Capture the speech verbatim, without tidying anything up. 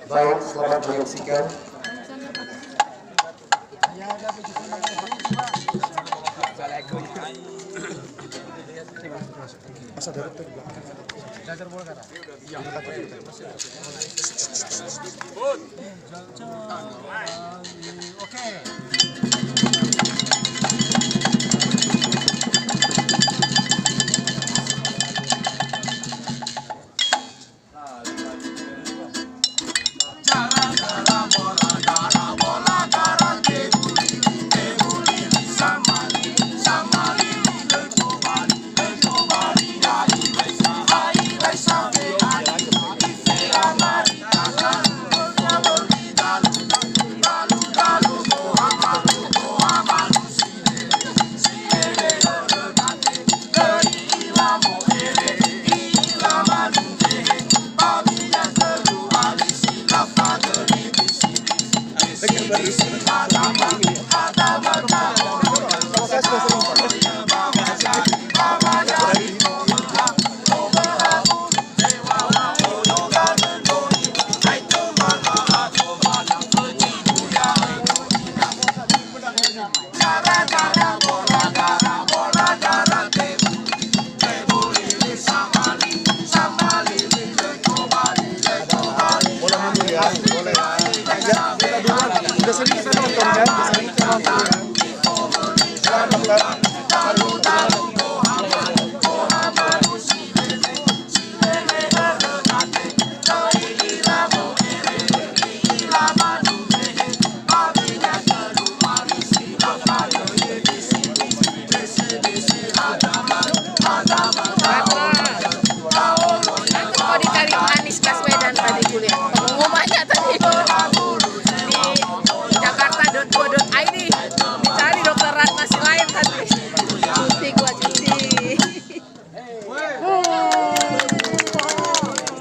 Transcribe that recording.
Baik, selamat menyaksikan. Masa darurat tuh di belakang. Oke. Boleh. Ya, kita duluan. Udah sering kita nonton, kan? Udah sering kita nonton, ya. Silakan, Bang. Kalau ditarik Anies Baswedan tadi kuliah, pengumumannya tadi.